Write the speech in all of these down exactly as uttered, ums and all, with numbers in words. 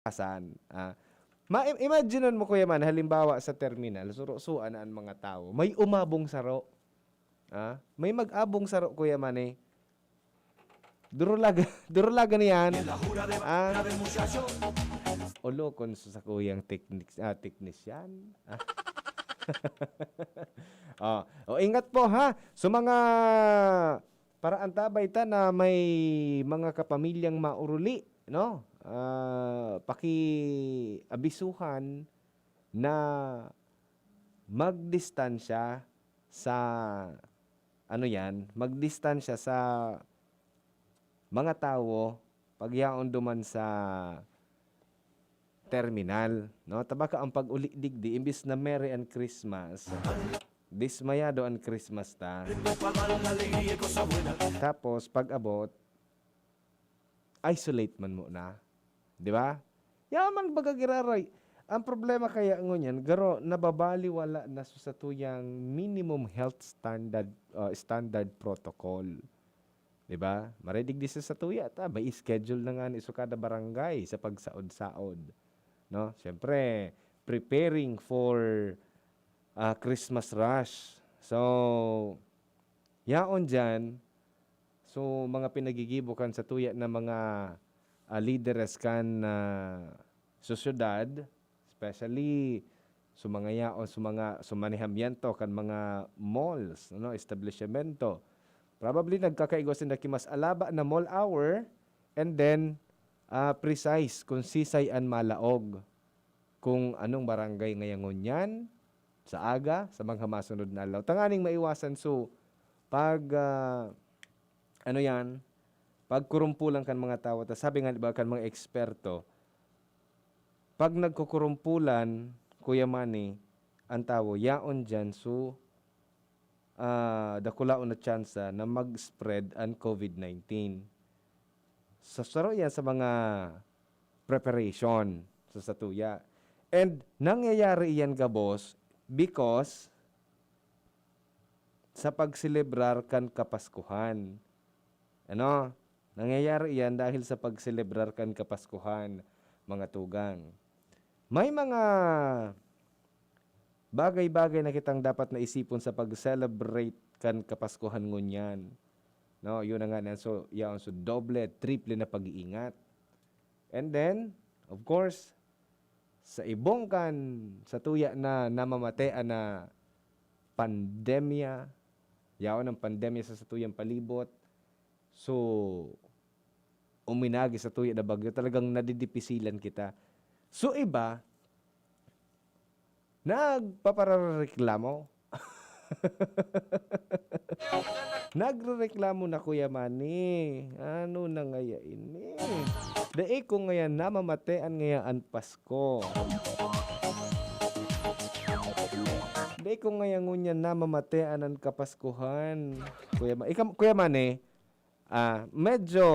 Asan? Ah, ma-, imaginean mo, Kuya Man, halimbawa sa terminal, suro-suan na an mga tawo. May umabong saro. Ah, may mag-abong saro, Kuya Man, eh. Durulaga, durulaga niyan. Ah, olokon sa sakuyang teknik-, ah, teknisyan. Ah. Oh, o, ingat po, ha. So, mga para antabay ta na may mga kapamilyang mauruli, no? Ah, pakiabisuhan na magdistansya sa, ano yan, magdistansya sa mga tawo pag yaon duman sa terminal, no? Ta baka ang pag-uli digdi, imbis na merry an Christmas, dismayado an Christmas ta. Tapos, pag-abot, isolate man muna. Di ba? Yaman baga giraray. Ang problema kaya ngunyan, garo, nababaliwala na sa satuyang minimum health standard, ah, standard protocol. Di ba? Maray digdi sa satuya ta, may schedule na ngani so kada barangay sa pagsaod-saod, no? Siyempre, preparing for, ah, Christmas rush. So, yaon diyan, so, mga pinagigibo kan satuya na mga, ah, lideres kan, ah, sosyedad, especially so mga yaon, so mga, so manehamiento kan mga malls, ano, establisyemento. Probably nagkakaigwa sinda ki mas alaba na mall hour, and then, ah, precise kung sisay an malaog, kung anong barangay ngaya ngunyan, sa aga, sa mga masunod na aldaw. Tanganing maiwasan, so, pag, ah, ano yan, pagkurumpulan kan mga tawo. Ta sabi nga, di ba, kan mga eksperto, pag nagkukurumpulan, Kuya Manny, ang tawo, yaon diyan, so, ah, dakulaon na tsansa na mag-spread an covid nineteen. Sa saro yan sa mga preparation sa satuya. And nangyayari iyan gabos because sa pagselebrar kan Kapaskuhan. Ano? Nangyayari iyan dahil sa pagselebrar kan Kapaskuhan, mga tugang. May mga bagay-bagay na kitang dapat na isipon sa pag-celebrate kan Kapaskuhan ngunyan. No, yun na nga na, so, yaon, so, doble, triple na pag-iingat. And then, of course, sa ibong kan satuya na namamatean na pandemya, yaon ang pandemya sa satuyang palibot. So, uminagi satuya na bagyo, talagang nadidipisilan kita. So, iba, nagpaparareklamo. Nagrereklamo na, Kuya Manny. Ano na ngaya ini? Dai ko ngaya namamatean ngaya an Pasko. Dai ko ngaya ngunyan namamatean an Kapaskuhan. Kuya Ma-, ikaw, Kuya Manny, ah, medyo,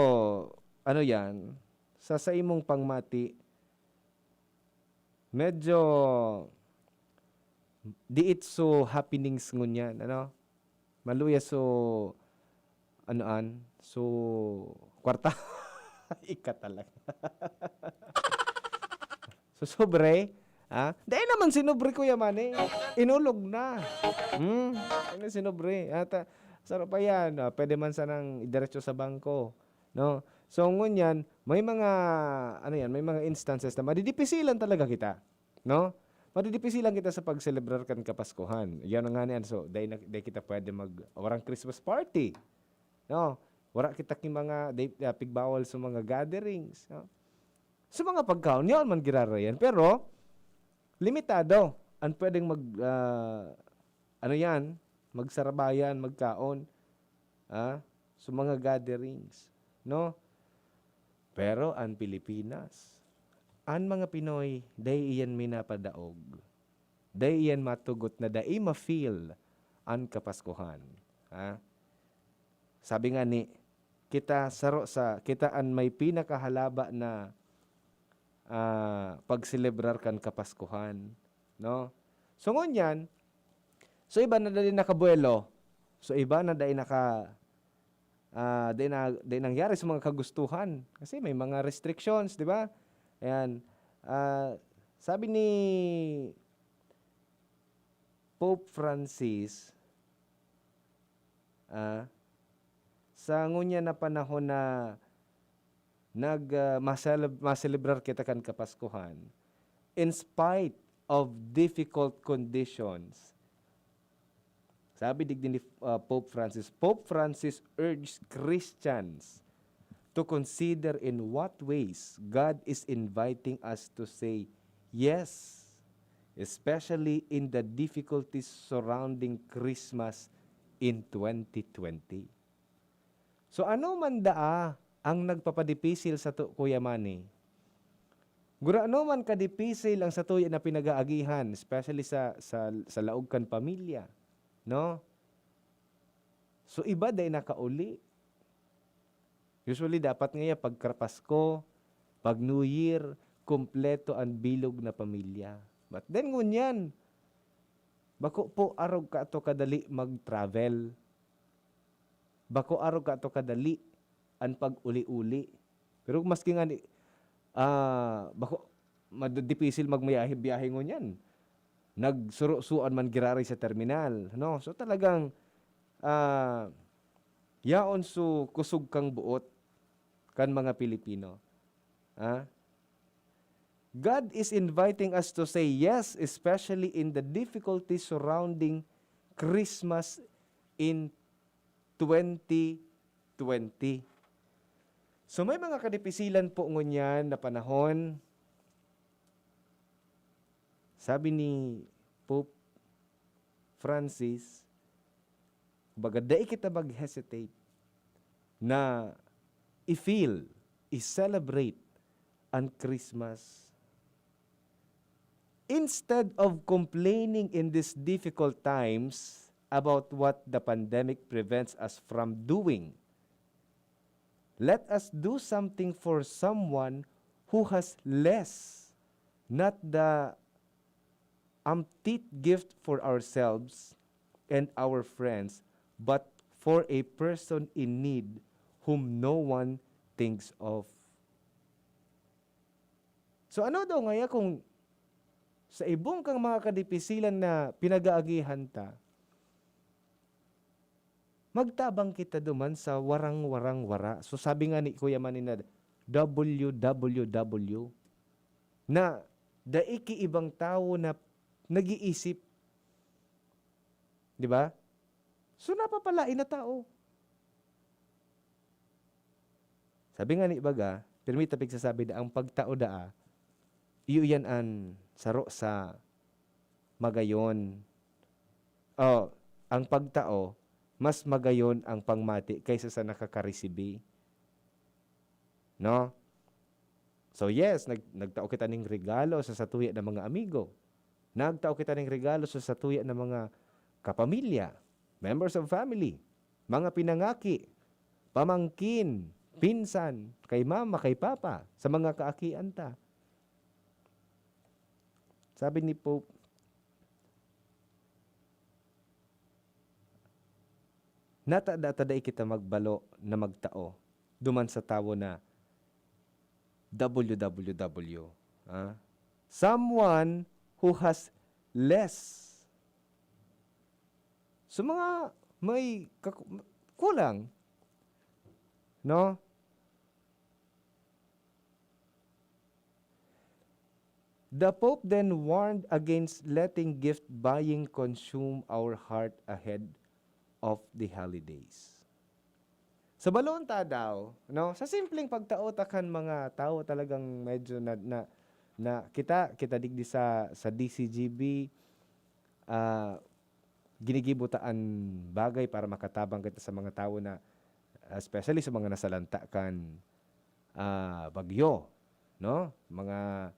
ano yan, sa, sa imong pangmati, medyo diit so happenings ngunyan, ano? Maluya so, ano an, so, kwarta. Ika talaga. So, sobre, ah? Dai naman sinubre, Kuya Manny. Inulog na. Hmm? Ano sinubre? Ata, saro pa yan. Ah, pwede man sanang idiretso sa bangko. No? So, ngunyan, may mga, ano yan, may mga instances na madidipisilan talaga kita. No? Madidipisilan kita sa pagselebrar kan Kapaskuhan. Yan ang nga niyan. So, dai na, dai kita pwede mag, warang Christmas party. No? Wara kita ki mga, dai, ah, pigbawal sa mga gatherings. No? Sa mga pagkaon, yaon man girarayan. Pero, limitado. Ang pwedeng mag, ah, ano yan, magsarabayan, magkaon. Ah, sa mga gatherings. No? Pero ang Pilipinas, ang mga Pinoy, dai iyan minapadaog. Dai iyan matugot na dai ma-feel ang Kapaskuhan. Ha? Sabi nga ni, kita saro sa, kita an may pinakahalaba na, ah, pagselebrar kan Kapaskuhan, no? So, ngunyan, so, iba na dai nakabuelo. So, iba na dai naka, ah, dai na, dai nangyari sa mga kagustuhan. Kasi may mga restrictions, di ba? Ayan. Ah, sabi ni Pope Francis, ah, sa ngunyan na panahon na nag, ah, maseleb-, maselebrar kita kan Kapaskuhan, in spite of difficult conditions, sabi digdi ni, ah, Pope Francis, Pope Francis urged Christians to consider in what ways God is inviting us to say yes, especially in the difficulties surrounding Christmas in twenty twenty. So, ano man daa ang nagpapadipisil sato, Kuya Manny? Gurano man kadipisil ang satuya na pinag-aagihan, especially sa, sa, sa laog kan pamilya, no? So, iba dai nakauli. Usually, dapat ngaya pagka Pasko, pag New Year, kompleto an bilog na pamilya. But then, ngunyan, bako po arog kato kadali mag-travel. Bako arog kato kadali an pag-uli-uli. Pero maski ngani, ah, bako, mad-, dipisil magmayahe-biyahe ngunyan. Nagsuro-suan man giraray sa terminal, no? So, talagang, ah, yaon so kusog kang buot kan mga Pilipino. Ah? God is inviting us to say yes, especially in the difficulties surrounding Christmas in twenty twenty. So, may mga kadipisilan po ngunyan na panahon. Sabi ni Pope Francis, kumbaga, dai kita mag-hesitate na i-feel, i-celebrate an Christmas. Instead of complaining in these difficult times about what the pandemic prevents us from doing, let us do something for someone who has less, not the empty gift for ourselves and our friends, but for a person in need whom no one thinks of. So, ano daw ngaya kung sa ibong kang mga kadipisilan na pinag-aagihan ta, magtabang kita duman sa warang-warang wara. So, sabi nga ni Kuya Manny na, W W W, na dai ki ibang tawo na nag-iisip. Di ba? So, napapalain na tao. Sabi nga ni baga, pirmi ta pigsasabi na ang pagtao daa, iyo yan an saro sa magayon. Oh, ang pagtao, mas magayon ang pangmati kaysa sa nakakaresibi. No? So yes, nag-, nagtao kita ning regalo sa satuya na mga amigo. Nagtao kita ning regalo sa satuya na mga kapamilya, members of family, mga pinangaki, pamangkin, pinsan, kay mama, kay papa, sa mga kaakian ta. Sabi ni Pope, nata-, data dai kita magbalo na magtao duman sa tawo na W W W, ah, someone who has less. So, mga may kaku-, kulang, no? The Pope then warned against letting gift buying consume our heart ahead of the holidays. Sa baloon ta daw, no? Sa simpleng pagtao ta kan mga tawo talagang medyo na, na, na kita, kita digdi sa, sa D C G B, ah, ginigibo ta an bagay para makatabang kita sa mga tawo na, especially sa mga nasalanta kan, ah, bagyo, no? Mga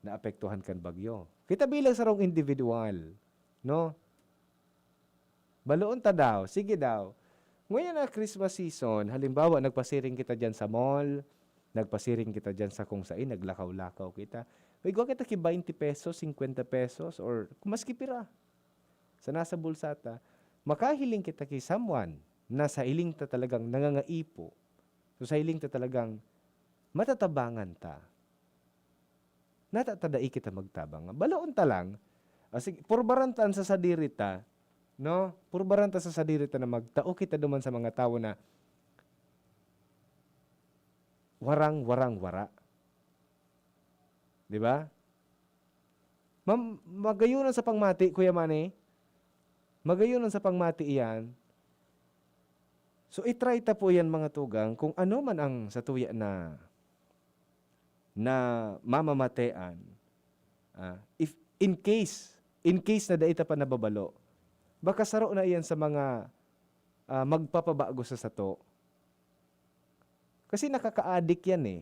naapektuhan kan bagyo. Kita bilang sarong individual, no? Baloon ta daw, sige daw. Ngayon na Christmas season, halimbawa, nagpasiring kita diyan sa mall, nagpasiring kita diyan sa kung sain, naglakaw-lakaw kita. May igwa kita ki twenty pesos, fifty pesos, or kung maski pira, sa nasa bulsa ta, makahiling kita ki someone na sa hiling ta talagang nangangaipo. So, sa hiling ta talagang matatabangan ta. Nata ta dai kita magtabang. Baloon ta lang. Ah, sige, purbaran ta an sa sadiri ta, no? Purbaran ta sa sadiri ta na magtao kita duman sa mga tawo na warang, warang, wara. Di ba? Mam-, magayon sa pangmati, Kuya Manny. Magayon sa pangmati iyan. So, i-try ta po iyan, mga tugang, kung ano man ang satuya na, na mamamatean. Ah, if, in case, in case na dai ta pa nababalo, baka saro na iyan sa mga, ah, magpapabago sa sato. Kasi nakakaadik yan, eh.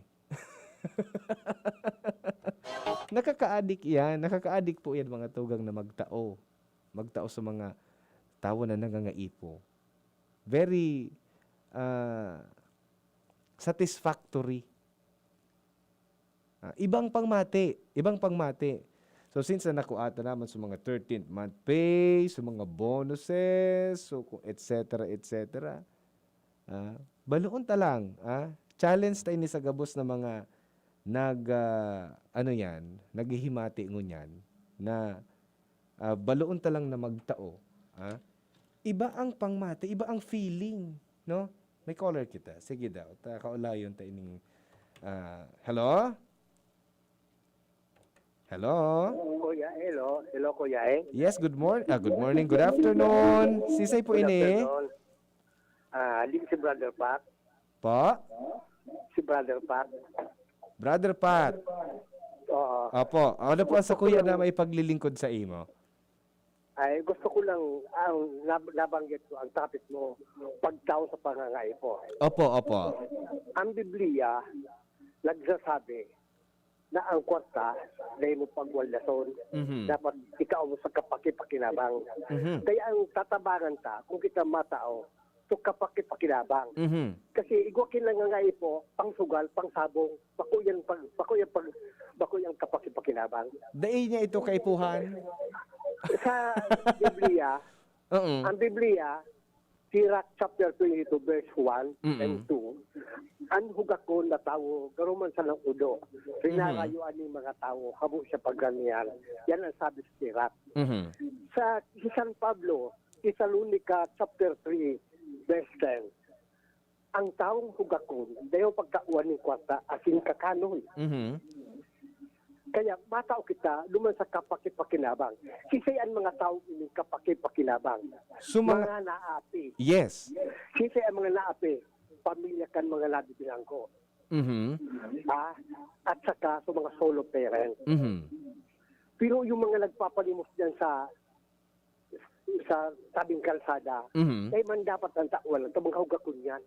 Nakakaadik yan. Nakakaadik po yan, mga tugang, na magtao. Magtao sa mga tawo na nangangaipo. Very, ah, satisfactory. Ah, ibang pangmati, ibang pangmati. So, since na nakuha ta naman sa mga thirteenth month pay, sa mga bonuses, so, kung et cetera, et cetera, ah, baloon ta lang, ah, challenge ta ini sa gabos na mga nag, ah, ano yan, naghihimati ngunyan na, ah, baloon ta lang na magtao, ah. Iba ang pangmati, iba ang feeling, no? May caller kita. Sige daw, ta kaulayon ta ining, ah, hello? Hello? Kuya, hello. Hello, Kuya, eh. Yes, good morning. Ah, good morning, good afternoon. Sisay po Good ini? Afternoon. Ah, di si Brother Pat. Po? Si Brother Pat. Brother Pat. Oo. Opo. Ano po ang Gusto ko sakuya lang na maipaglilingkod sa imo? Ay, gusto ko lang, ang nab-, nabanggit ko, ang topic mo, pagtao sa pangangaipo. Opo, opo. Ang Biblia, nagsasabi na ang kwarta, dahil mo pagwaldason, Mhm. dapat ikaw mo sa kapakipakinabang. Mhm. Kaya ang tatabangan ta, kung kita matao, so kapakipakinabang. Mhm. Kasi igwa kin nangangaipo, pangsugal, pangsabong, bako yan pag, bako yan pag, bako yan kapakipakinabang. Dai niya ito kaipuhan. Sa Biblia, Oo. ang Biblia, Sirach chapter twenty-two, verse one Mm. and two, "An hugakon na tawo, garo man sanang udo, Mhm. rinarayuan nin mga tawo, habo siya pagranian." Yan ang sabi sa Sirach. Mhm. Sa, si San Pablo, Tesalonica chapter three, verse ten, "Ang tawong hugakon, dayo pagkawan nin kwarta asin kakanon." Mhm. Kaya matao kita duman sa kapakipakinabang. Sisay an mga tawo ining kapakipakinabang? So, mga Mga naapi. Yes. Sisay an mga naapi? Pamilya kan mga nabibilanggo. Mhm. Ah, at saka sa mga solo parent. Mhm. Pero yung mga nagpapalimos diyan sa, sa tabing kalsada, Mhm. kaya man dapat ang tawan, ang tabang hugakon yan.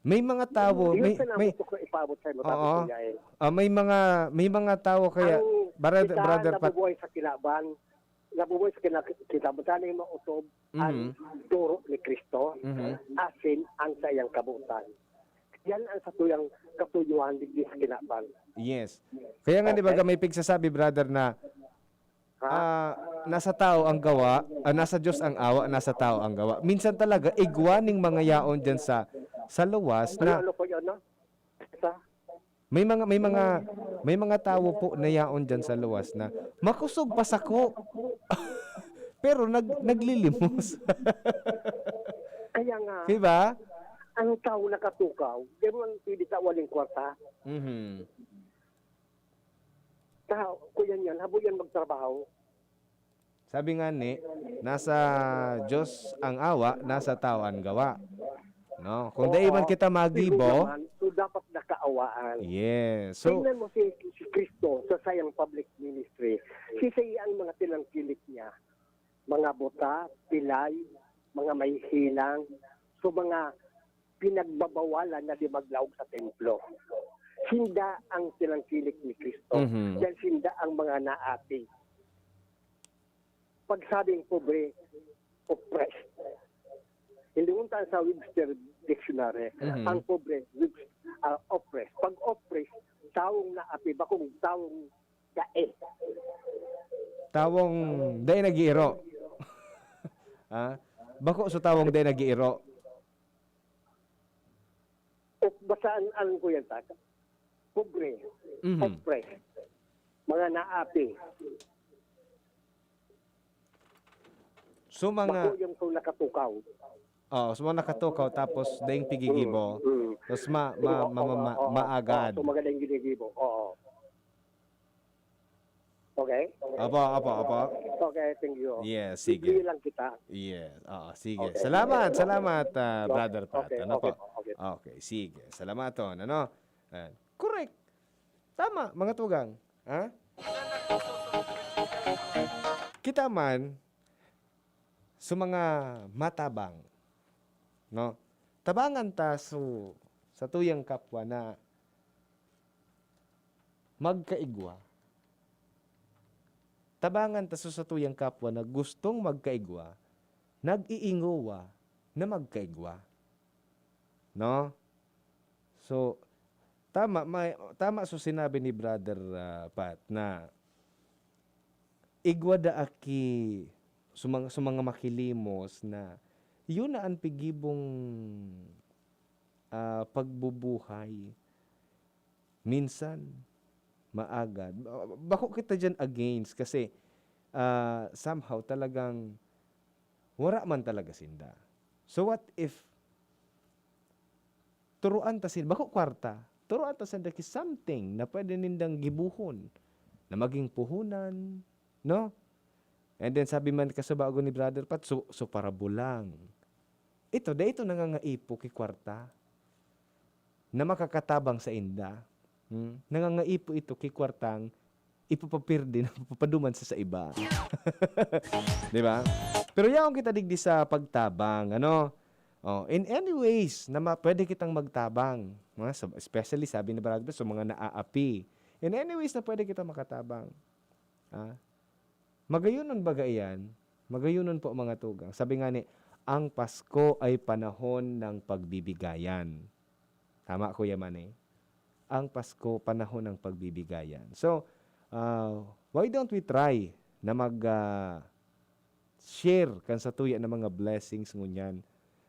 May mga tawo, Yun may, sana may, gusto ko ipaabot sa imo, Papi Oo. Kuya, eh. Ah, may mga, may mga tawo kaya, Ang brother, kita brother Pat- nabubuhay sa kinaban, nabubuhay sa kina-, kinaban, sana yung mautob ang Mhm. turo ni Kristo, Mhm. asin ang saiyang kabutan. Yan ang satuyang katuyuhan digdi sa kinaban. Yes. Kaya nga, di ba, Okay. may pigsasabi, brother, na, Ha? ah, nasa tao ang gawa, ah, nasa Diyos ang awa, nasa tao ang gawa. Minsan talaga, igwa ning mga yaon dyan sa, sa luwas Ano, na ano po yun, no? Sa? may mga, may mga, may mga tawo po na yaon dyan sa luwas na makusog pa sako. Pero nag-, naglilimos. Kaya nga, Di ba? ang tao nakatukaw, di mo lang pwede sa walang kwarta. Mhm. Tao, kuya niyan, habo yan magtrabaho. Sabi nga ni, nasa Diyos ang awa, nasa tao ang gawa. No? Kung Oo. dai man kita Pero magibo, naman, so dapat nakaawaan. Yes. So, Tingnan mo si, si Kristo sa sayang public ministry. Sisay ang mga tinangkilik niya? Mga buta, pilay, mga mahihilang, so mga pinagbabawalan na di maglaog sa templo. Sinda ang tinangkilik ni Kristo. Mhm. Dahil sinda ang mga naapi. Pagsabing pobre, oppressed. Hindi unta sa Webster Dictionary, Mhm. ang pobre, Webs-, ah, oppressed. Pag oppressed, taong naapi, bakong taong dai. Tawong dai nag-iiro. Ha? Bako sa tawong dai nag-iiro. O, basta an-, alam ko yan, Tata. Pobre, Mhm. oppressed. mga naapi. So, mga Bako yung kung nakatukaw. Oo, so mga nakatukaw, tapos daing pigigibo. Mm, mm. Tapos ma-, ma-, Oo, ma-, ma-, oo, oo, maagad. Oo, so maganda yung ginigibo. Oo. Okay? Opo, opo, opo. Okay, thank you. Yes, sige. Bibili lang kita. Yes, oo, sige. Okay. Salamat, Okay. salamat, ah, Okay. Brother Pat. Okay, Ano okay po? po, okay po. Okay, sige. Salamat, Ton. Ano? Ayan. Correct. Tama, mga tugang. Ha? Kita man, sa mga matabang, no? Tabangan ta su-, sa tuyang kapwa na magkaigwa. Tabangan ta su-, sa tuyang kapwa na gustong magkaigwa, nag-iingowa na magkaigwa. No? So, tama, may, tama so sinabi ni Brother, ah, Pat na igwa daa ki sa mga, sa mga makilimos na yun na an pigibong, ah, pagbubuhay. Minsan, maagad. Ba-, bako kita diyan against kasi, ah, somehow talagang wara man talaga sinda. So what if turuan ta sinda, bako kwarta, turuan ta sinda ki something na pwede nindang gibohon, na maging puhunan, no? And then sabi man kasubago ni Brother Pat, so, so parabulang. Ito, dai ito nangangaipo ki kwarta na makakatabang sainda. Hmm? Nangangaipo ito ki kwartang ipapapirdi na papaduman sa, sa iba. Di ba? Pero yaon kita digdi sa pagtabang, ano? Oh, in any ways na ma-, pwede kitang magtabang, mga sab-, especially sabi ni Brother, sa mga naaapi. In any ways na pwede kita makatabang. Ah, magayunon baga iyan? Magayunon po, mga tugang. Sabi nga ni, "Ang Pasko ay panahon ng pagbibigayan." Tama, Kuya Manny? Ang Pasko, panahon ng pagbibigayan. So, ah, why don't we try na mag, ah, share kan satuya na mga blessings ngunyan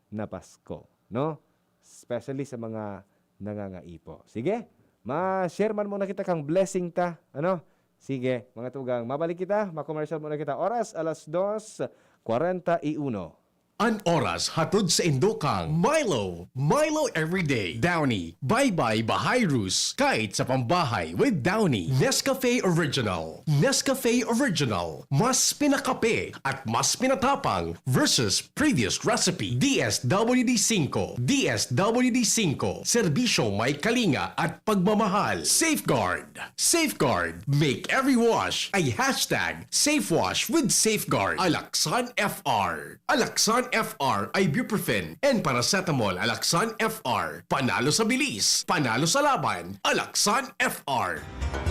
na Pasko, no? Especially sa mga nangangaipo. Sige, ma-share man muna kita kang blessing ta, ano? Sige, mga tugang, mabalik kita, ma-commercial muna kita. Oras, alas dos kwarenta y uno. An oras hatod saindo kan Milo, Milo Everyday, Downy, Bye Bye Bahayrus, kahit sa pambahay with Downy, Nescafe Original, Nescafe Original, mas pinakape at mas pinatapang versus previous recipe. D S W D five, D S W D five, serbisyong may kalinga at pagmamahal. Safeguard, Safeguard, make every wash a hashtag safe wash with Safeguard. Alaxan F R. Alaxan F R, ibuprofen, and paracetamol. Alaxan F R, panalo sa bilis, panalo sa laban. Alaxan F R.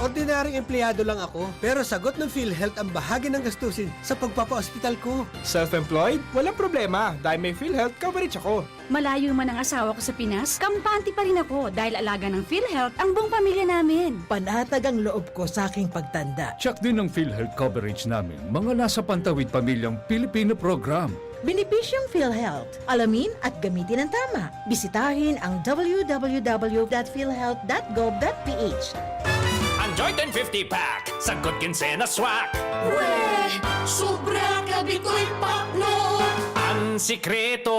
Ordinaryong empleyado lang ako, pero sagot ng PhilHealth ang bahagi ng gastusin sa pagpapaospital ko. Self-employed? Walang problema, dahil may PhilHealth coverage ako. Malayo man ang asawa ko sa Pinas, kampante pa rin ako dahil alaga ng PhilHealth ang buong pamilya namin. Panatag ang loob ko sa aking pagtanda. Check din ang PhilHealth coverage namin, mga nasa Pantawid Pamilyang Pilipino Program. Benepisyong PhilHealth. Alamin at gamitin ang tama. Bisitahin ang W W W dot philhealth dot gov dot P H. Enjoy ten fifty pack sa Good Quincena Swak. Weh, sobra ka bitoy pakno. Ang sikreto,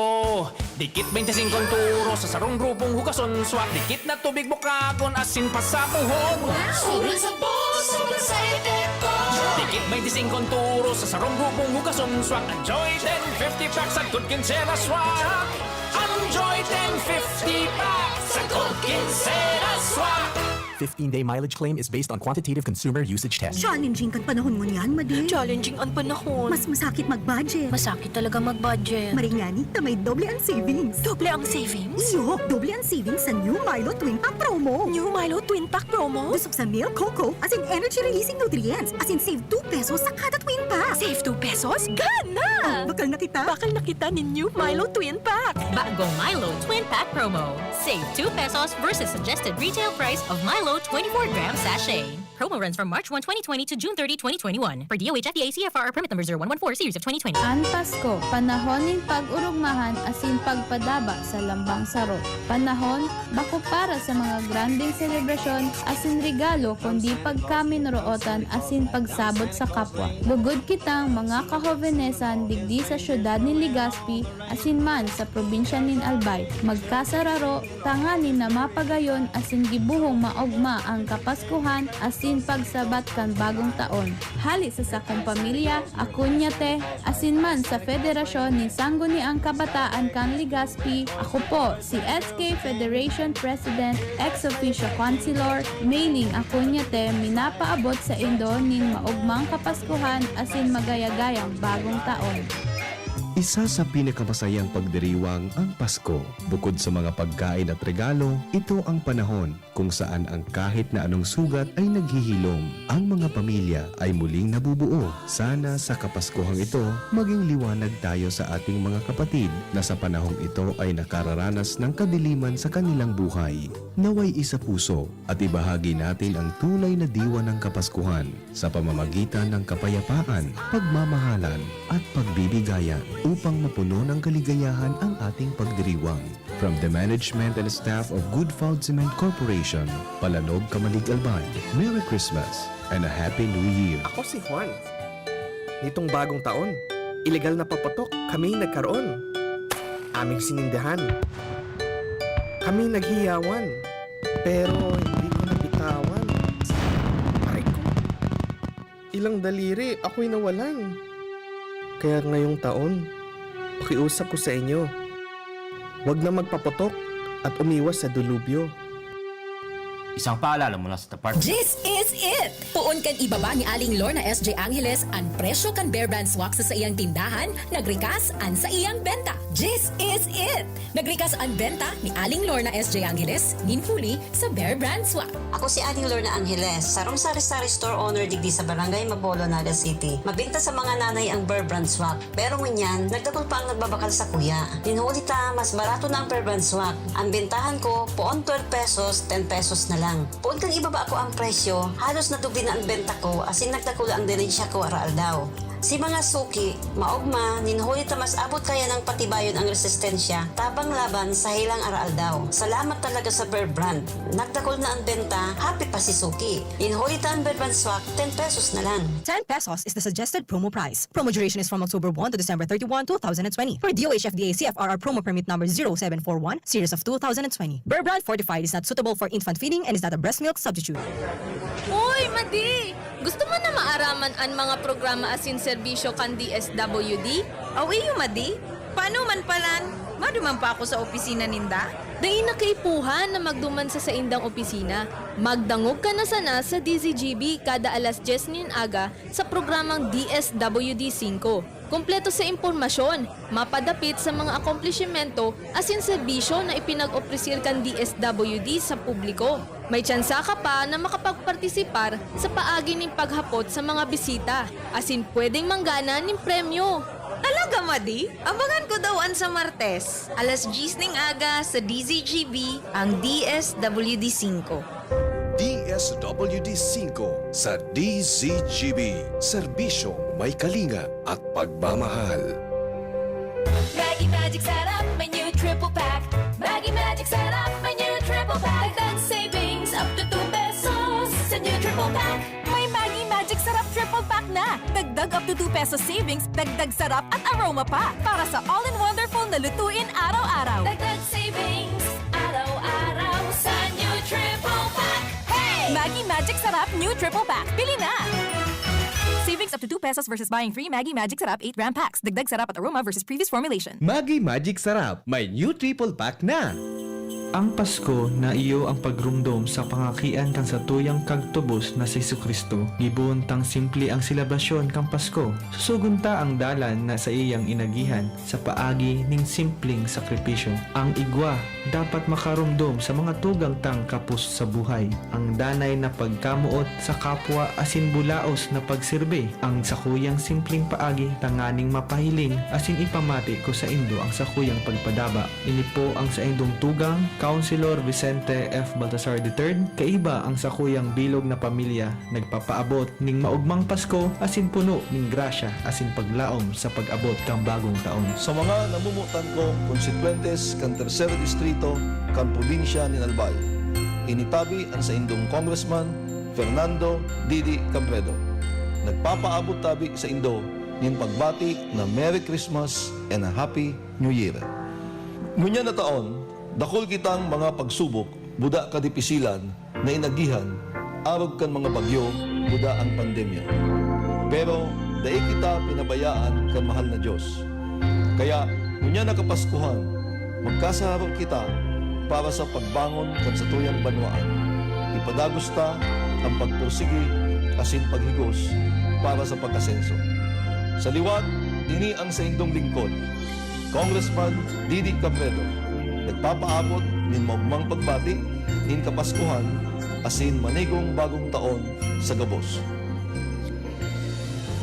dikit twenty-five ang turo sa sarong grupong hugason swak. Dikit na tubig bukagon, asin pasapuhon. Wow! Sobrang sabon, sobrang sa epekto. Dikit twenty-five ang turo sa sarong grupong hugason swak. Enjoy ten fifty pack sa Good Quincena Swak. Enjoy ten fifty pack sa Good Quincena Swak. Fifteen-day mileage claim is based on quantitative consumer usage test. Challenging kan panahon ngunyan, Madi. Challenging ang panahon. Mas masakit mag-budget. Masakit talaga mag-budget. Maring ngani, ta may doble ang savings. Doble ang savings? Iyo, doble ang savings sa new Milo Twin Pack Promo. New Milo Twin Pack Promo? Dusog sa milk, cocoa, asin energy-releasing nutrients, asin save two pesos sa kada Twin Pack. Save two pesos? Gana! Oh, bakal na kita. Bakal na kita nin new Milo Twin Pack. Bagong Milo Twin Pack Promo. Save two pesos versus suggested retail price of Milo twenty-four gram sachet. Promo runs from March one, twenty twenty to June thirty, twenty twenty-one. Per D O H F D A C F R R permit number zero one one four series of twenty twenty. An Pasko, panahon nin pag-orogmahan asin pagpadaba sa lambang saro. Panahon, bako para sa mga grandeng selebrasyon asin regalo, kundi pagkaminrootan asin pagsabot sa kapwa. Lugod kitang mga kahobenesan digdi sa syudad nin Legazpi asin man sa probinsya nin Albay. Magkasararo tanganing na mapagayon asin gibohong maogma an Kapaskuhan asin pagsabat kan Bagong Taon. Hale sa sakong pamilya, Acuñate, asin man sa Federasyon nin Sangguniang Kabataan kan Legazpi, ako po si S K Federation President, ex officio Councilor, Meiling Acuñate, minapaabot saindo nin maogmang Kapaskuhan asin magayagayang Bagong Taon. Isa sa pinakamasayang pagdiriwang ang Pasko. Bukod sa mga pagkain at regalo, ito ang panahon kung saan ang kahit na anong sugat ay naghihilom. Ang mga pamilya ay muling nabubuo. Sana sa Kapaskuhang ito, maging liwanag tayo sa ating mga kapatid na sa panahong ito ay nakararanas ng kadiliman sa kanilang buhay. Naway isa puso at ibahagi natin ang tunay na diwa ng Kapaskuhan sa pamamagitan ng kapayapaan, pagmamahalan, at pagbibigayan upang mapuno ng kaligayahan ang ating pagdiriwang. From the management and staff of Good Food Cement Corporation, Palanog, Camalig, Albay, Merry Christmas and a Happy New Year! Ako si Juan. Nitong bagong taon, ilegal na paputok kami nagkaroon. Aming sinindihan. Kami naghiyawan. Pero hindi ko nabitawan. Aray ko. Ilang daliri ako'y nawalan. Kaya ngayong taon, pakiusap ko sa inyo, wag na magpaputok at umiwas sa dilubyo. Isang paalala mula sa The Park. This is it! Poon kan ibaba ni Aling Lorna S J Angeles an presyo kan Bear Brand Swak sa saiyang tindahan, nagrikas an saiyang benta. This is it! Nagrikas an benta ni Aling Lorna S J Angeles nin huli sa Bear Brand Swak. Ako si Aling Lorna Angeles, sarong sari-sari store owner digdi sa Barangay Mabolo, Naga City. Mabenta sa mga nanay ang Bear Brand Swak, pero ngunyan, nagdakul pa ang nagbabakal sakuya. Nin huli ta, mas barato na ang Bear Brand Swak. Ang bentahan ko, poon twelve pesos, ten pesos na lang. Poon kan ibaba ko ang presyo, halos nadubli na ang benta ko, asin nagdakula ang dilensya ko araaldaw. Si mga suki, maogma, nin huli ta mas abot kaya nang patibayon ang resistensya, tabang laban sa helang araaldaw. Salamat talaga sa Bear Brand. Nagdakul na ang benta, happy pa si suki. Nin huli ta ang Bear Brand Swak, ten pesos na lang. Ten pesos is the suggested promo price. Promo duration is from October one to December thirty-one, two thousand and twenty. For D O H F D A C F R R promo permit number zero seven four one, series of two thousand and twenty. Bear Brand Fortified is not suitable for infant feeding and is not a breast milk substitute. Uy, Madi! Gusto mo na maaraman an mga programa asin serbisyo kan D S W D? Aw iyo, Madi. Paano man palan? Maduman pa ako sa opisina ninda? Dai na kaipuhan na magduman sa saindang opisina. Magdangog ka na sana sa D Z G B kada alas dyes nin aga sa programang D S W D singko. Kompleto sa impormasyon, mapadapit sa mga akomplishimento asin serbisyo na ipinag-opresir kan D S W D sa publiko. May tsansa ka pa na makapagpartisipar sa paagi nin paghapot sa mga bisita, asin pwedeng manggana nin premyo. Talaga, Madi? Abangan ko daw an sa Martes, alas dyes nin aga sa D Z G B, ang D S W D singko. D S W D singko sa D Z G B, serbisyong may kalinga at pagmamahal. Maggi Magic Sarap, may new triple pack. Maggi Magic Sarap, may new triple pack. Dagdag savings up to two pesos sa new triple pack. May Maggi Magic Sarap triple pack na. Dagdag up to two pesos savings, dagdag sarap at aroma pa. Para sa all-in-wonderful na lutuin araw-araw. Dagdag savings araw-araw sa new triple pack. Hey! Maggi Magic Sarap new triple pack. Bili na! Savings up to two pesos versus buying three Maggi Magic Sarap eight gram packs. Dagdag sarap at aroma versus previous formulation. Maggi Magic Sarap, may new triple pack na! Ang Pasko na iyo ang pagromdom sa pangakian kan satuyang Kagtubos na si Jesu-Cristo. Gibohon tang simple ang selebrasyon kan Pasko. Susugon ta ang dalan na saiyang inagihan sa paagi nin simpleng sakripisyo. Ang igwa dapat makaromdom sa mga tugang tang kapos sa buhay. Ang danay na pagkamoot sa kapwa asin bulaos na pagserbi, ang sakuyang simpleng paagi tanganing mapahiling asin ipamati ko saindo ang sakuyang pagpadaba. Ini po ang saindong tugang, Councilor Vicente F. Baltasar the third, kaiba ang sakuyang bilog na pamilya, nagpapaabot ning maogmang Pasko asin puno ning grasya asin paglaom sa pag-abot kan bagong taon. Sa mga namomotan kong konstituyentes kan Tercer Distrito kan probinsya nin Albay, ini tabi an saindong Congressman Fernando Didi Cabredo. Nagpapaabot tabi saindo nin pagbati na Merry Christmas and a Happy New Year. Ngunyan na taon, dakul kitang mga pagsubok, buda kadipisilan na inagihan, arog kan mga bagyo, buda an pandemya. Pero dai kita pinabayaan kan mahal na Dios. Kaya, ngunyan na Kapaskuhan, magkasararo kita para sa pagbangon kan satuyang banwaan. Ipadagos ta an pagpursigi asin paghigos para sa pag-asenso. Sa liwat, ini ang saindong lingkod, Congressman Didi Cabredo, nagpapaabot nin maogmang pagbati nin Kapaskuhan asin manigong bagong taon sa gabos.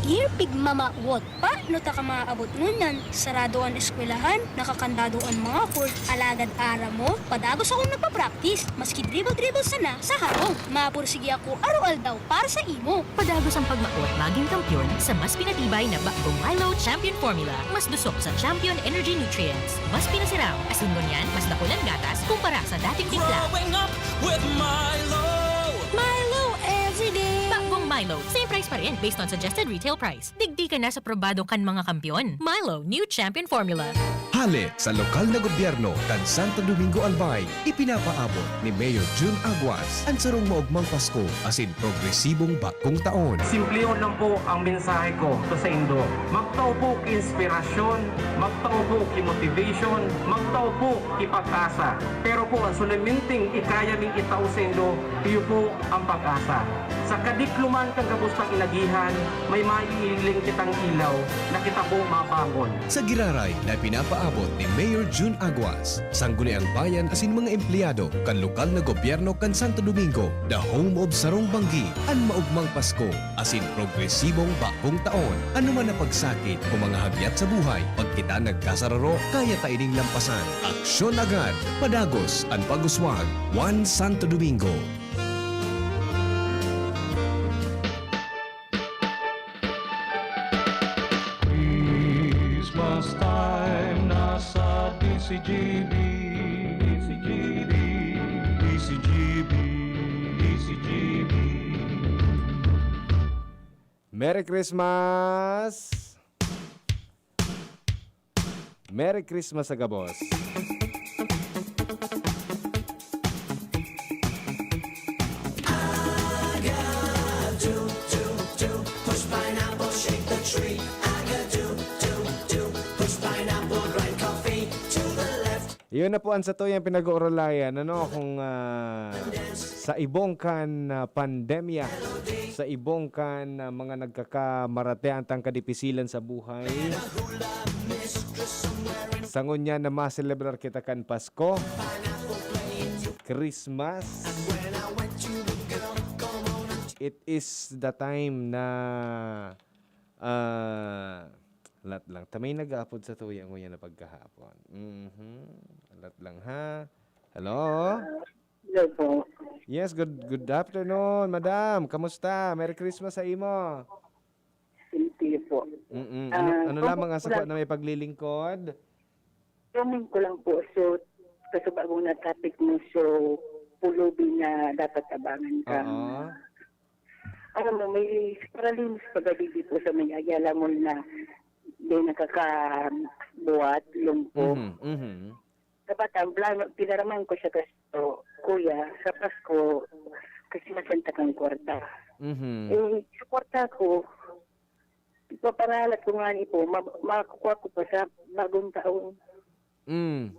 Dear Pigmamawot, paano taka maabot ngunyan? Sarado an eskwelahan, nakakandado an mga court, alagad aram mo, padagos akong nagpa-practice, maski dribble-dribble sana sa harong. Mapursigi ako aroaldaw para sa imo. Padagos ang pagmaot magin kampiyon sa mas pinatibay na Bakbong Milo Champion Formula. Mas dusok sa Champion Energy Nutrients. Mas pinasiram, asin ngunyan, mas dakul an gatas kumpara sa dating timpla. Growing up with Milo. Milo everyday! Bakbong Milo, same price pa rin based on suggested retail price. Digdi ka na sa probado kan mga kampiyon. Milo, new champion formula. Hale sa lokal na gobyerno kan Santo Domingo Albay, ipinapaabot ni Mayor Jun Aguas an sarong maogmang Pasko asin progresibong bagong taon. Simplehon lang po ang mensahe ko sa saindo. Magtao po ki inspirasyon, magtao po ki motivation, magtao po ki pag-asa. Pero po, ang solemneng ikaya ming itao saindo, iyo po ang pag-asa. Sa kadikloman kan gabos tang inagihan, may maiiling kitang ilaw na kita po mabangon. Sa giraray na pinapaabot ni Mayor Jun Aguas, Sangguniang Bayan asin mga empleyado kan lokal na gobyerno kan Santo Domingo, the home of sarong banggi, an maogmang Pasko, asin progresibong bagong taon. Anoman na pagsakit o mga hagyat sa buhay, pag kita nagkasararo, kaya ta ining lampasan. Aksyon agad, padagos an pag-uswag. One Santo Domingo. Christmas time na sa D C G B, D C G B, D C G B, D C G B. Merry Christmas! Merry Christmas sa gabos. Iyon na po ang satuyang pinag-uurulayan, ano, kung ah, sa ibong kan ah, pandemya, sa ibong kan ah, mga nagkakamaratean tang kadipisilan sa buhay. Sa ngunyan na maselebrar kita kan Pasko, Christmas, it is the time na ah, lat lang. Ta may nag-aapod sa tuya ngunyan na pagkahapon. Mhm. Lat lang, ha? Hello? Hello po. Yes, good good afternoon, madam. Kamusta? Merry Christmas sa imo. Thank you po. Mm-mm. Ano, Ah, ano lamang ang kumusta sakwa lang? Na may paglilingkod? Comment ko lang po. So, kasi bagong na topic mo, so, pulubi na dapat abangan ka. Oo. Alam mo, may paralinis pagadibi po sa may Ayala Mall na di nakakabuhat, lumpo. Mhm, mhm. Dapat ang plano, pinaraman ko siya kasi, "Oh, kuya, sa Pasko, kasi masanta kang kwarta." Mhm. Eh, sa kwarta ko, ipaparalat ko nga ni po, ma- makukuha ko pa sa bagong taon. Mm.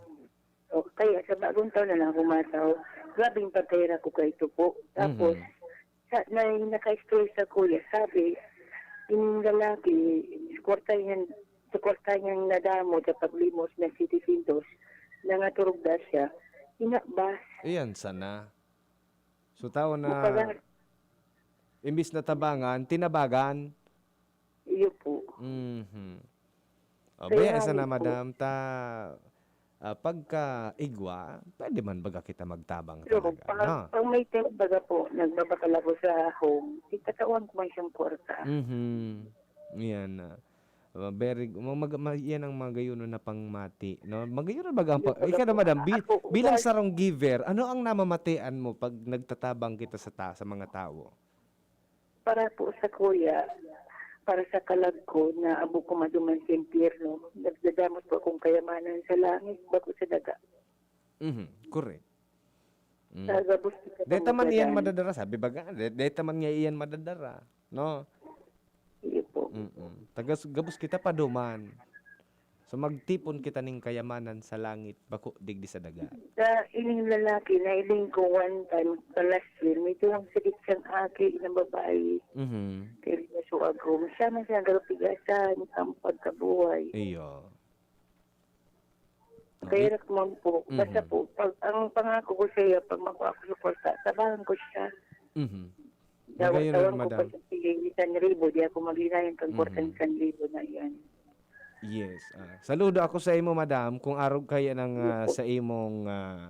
O, kaya sa bagong taon na lang ako mataw. Grabing pagkahira ko kay ito po. Tapos, Mhm. sa, na, naka-stress sa kuya, sabi, yung lalaki, sa kwarta yan, sa kwarta niyang nadamo sa paglimos na sitisintos, nangaturog na siya, inakbas. Iyan sana. So, tao na, Mapagana. Imbis na tabangan, tinabagan. Iyo po. Mhm. O, Kaya baya, isa na, po. Madam, ta, ah, pagkaigwa, pwede man baga kita magtabang Pero talaga, pag, no? pag may time baga po, nagbabakal ako sa home, titatawan ko man siyang kwarta. Mhm. Yan na. Ah, very, ma-, mag-, ma-, yan ang magayon na pangmati, no? Magayon na baga ang pa-, Yes, ikaw na, opo. madam, bi-, Ako, bilang ugali sarong giver, ano ang namamatian mo pag nagtatabang kita sa ta-, sa mga tawo? Para po sa kuya, para sa kalag ko na abo ko maduman sa impyerno, nagdadamos po akong kayamanan sa langit, bako sa daga. Mhm, correct. Mm. Sa gabos kita Deta man iyan madadala. madadara, sabi baga, de-, deta man nga iyan madadara, no? Iyo po. Mm-mm. Tagas-, gabos kita paduman. So, magtipon kita ning kayamanan sa langit, bako digdi sa daga. Sa ining lalaki, nailing ko one time, sa last year, may tuwang sakit siyang aki na babae. Mhm. Kaya rin niya suwag ko. Siya man siya nagkakapigasan ang pagkabuhay. Iyo. Kaya Abi- rin man po, basta Mhm. po, pag, ang pangako ko sa iyo, pag makuha ko sa kwarta, tabangan ko siya. Mhm. Dawa-, Magayon na, tawan ko madam. pa sa sige, isang ribo, di ako maglinayan kang Mhm. kwartang isang ribo na yan. Yes, ah, saludo ako sa imo, madam, kung arog kaya ng, Yes ah, po. sa imong, ah,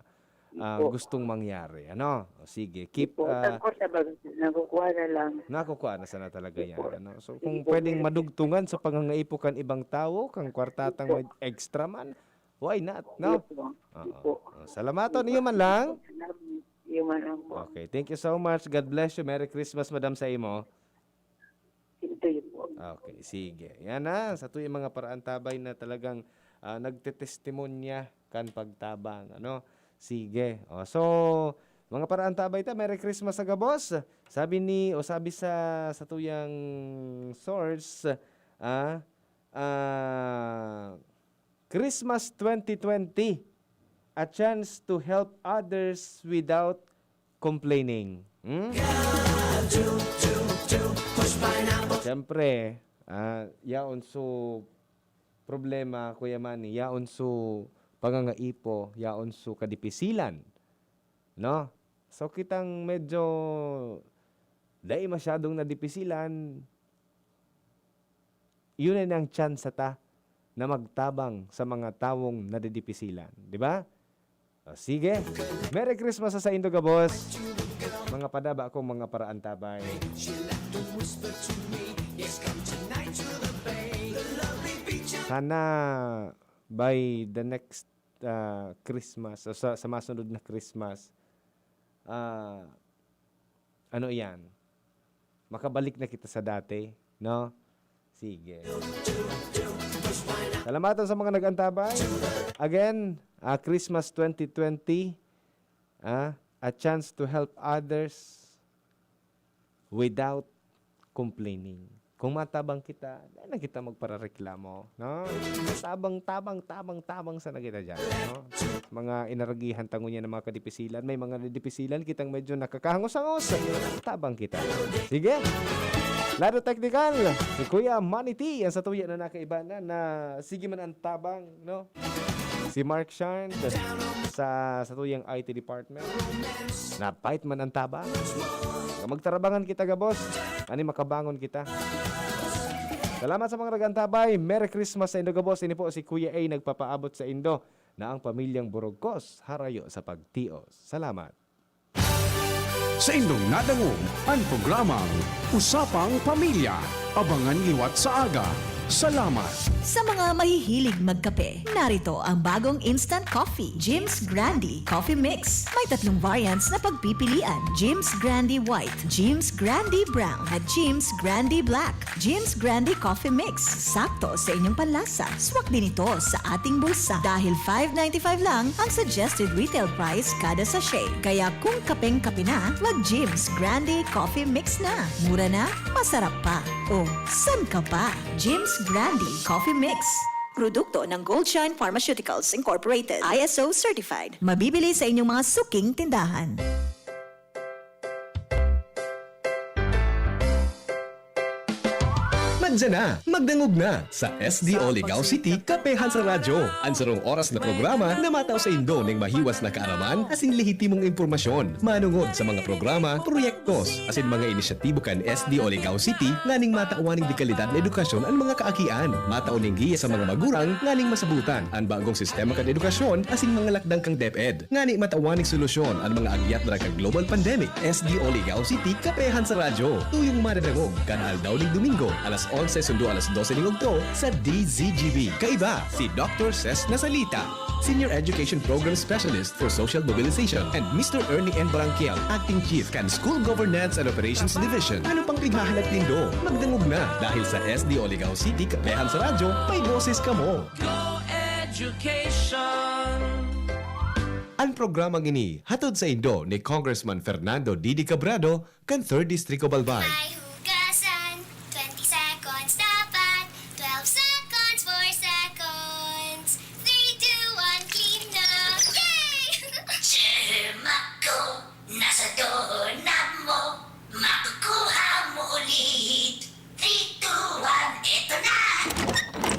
Yes ah, po. gustong mangyari, ano? O, sige, Yes keep, po. ah, Tangkol sa bag-, nakukuha na lang. nakukuha na sana talaga Yes yan, po. ano? So, Sige kung po, pwedeng meron po. madugtungan sa pangangaipo kan ibang tawo, kang kwartatang Yes po. may extra man, why not, no? Yes po. Yes Oo. po. Oh, salamaton, iyo man lang. Salamat. Iyo man lang po. Okay, thank you so much. God bless you. Merry Christmas, madam, sa imo. Ito yun po. Okay, sige. Yan na, sa tuyang mga paraantabay na talagang, ah, nagtetestimonya kan pagtabang, ano? Sige. O, so, mga paraantabay ta, Merry Christmas sa gabos. Sabi ni, o sabi sa, sa tuyang source, ah, ah, Christmas twenty twenty, a chance to help others without complaining. Hmm? Siyempre, ah, yaon su problema, Kuya Manny, yaon su pangangaipo, yaon su kadipisilan, no? So, kitang medyo dai masyadong nadipisilan, yun ay ang tsansa ta na magtabang sa mga tawong nadidipisilan, di ba? O, sige. Merry Christmas sa saindo gabos, mga padaba kong mga paraantabay. Sana by the next, ah, Christmas, o sa, sa masunod na Christmas, ah, ano iyan? Makabalik na kita sa dati, no? Sige. Salamatan sa mga nag-antabay. Again, ah, Christmas twenty twenty, ah, a chance to help others without complaining. Kung matabang kita, dai na kita magparareklamo, no? Tabang, tabang, tabang, tabang sana kita diyan, no? Mga inaragihan ta ngunyan ng mga kadipisilan, may mga nadidipisilan kitang medyo nakakahangos-hangos. Tabang kita. Sige. Lado teknikal, si Kuya Manny T, ang satuya na nakaiba na, na sige man ang tabang, no? Si Mark Shine sa satuyang I T department. Napait man ang tabang. Magtarabangan kita, gabos. Ani makabangon kita. Salamat sa mga nag-antabay. Merry Christmas sa indo, gabos. Ini po si Kuya A nagpapaabot sa indo na ang pamilyang Burugkos harayo sa pagtios. Salamat. Sa indong nadangog an programang Usapang Pamilya. Abangan liwat sa aga. Salamat. Sa mga mahihilig magkape, narito ang bagong instant coffee, Jim's Grande Coffee Mix. May tatlong variants na pagpipilian, Jim's Grande White, Jim's Grande Brown, at Jim's Grande Black. Jim's Grande Coffee Mix, sakto sa inyong panlasa. Swak din ito sa ating bulsa dahil five ninety-five lang ang suggested retail price kada sachet. Kaya kung kapeng-kape na, mag Jim's Grande Coffee Mix na. Mura na, masarap pa. O, san ka pa? Jim's Grande Coffee Mix. Produkto ng Goldshine Pharmaceuticals Incorporated, I S O certified. Mabibili sa inyong mga suking tindahan. Diyan na, magdangog na sa S D O Ligao City, Kapehan sa Radyo. An sarong oras na programa na matao sa indo ning mahiwas na kaaraman asin lehitimong impormasyon manongod sa mga programa, proyektos, asin mga inisyatibo kan S D O Ligao City nganing matawan ning dekalidad na edukasyon an mga kaakian. Matao ning giya sa mga magurang nganing masabutan an bagong sistema kan edukasyon asin mga lakdang kan DepEd. Ngani matawan ning solusyon an mga agyat na kan global pandemic. S D O Ligao City, Kapehan sa Radyo. Tuyong madadangog kan aldaw ning Domingo, alas onse sundo alas dose ning udto sa D Z G B. Kaiba, si Doctor Ses Nasalita, Senior Education Program Specialist for Social Mobilization, and Mister Ernie N. Barangkiel, Acting Chief kan School Governance and Operations Division. Ano pang pighahalat nindo? Magdangog na, dahil sa S D O Ligao City, Kapehan sa Radyo, may boses kamo. Go Education! An programang ini hatod saindo ni Congressman Fernando Didi Cabrado kan Third District of Albay. May hugasan, twenty seconds dapat, twelve seconds, four seconds, three, two, one, clean na! Yay! Germ ako, nasa doorknob mo, makukuha mo ulit. Three, two, one, eto na!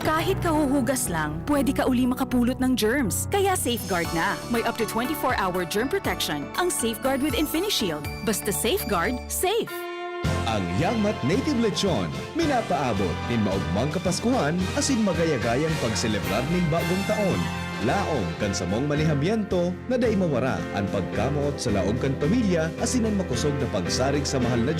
Kahit kahuhugas lang, pwede ka uli makapulot ng germs. Kaya Safeguard na. May up to twenty-four hour germ protection ang Safeguard with InfiniShield. Basta Safeguard, safe! Ang Yangmat Native Lechon, minapaabot nin maogmang Kapaskuhan asin magayagayang pagselebrar nin bagong taon. Laom kan samong manihamiento na dai mawara an pagkamoot sa laog kan pamilya asin an makosog na pagsarig sa mahal na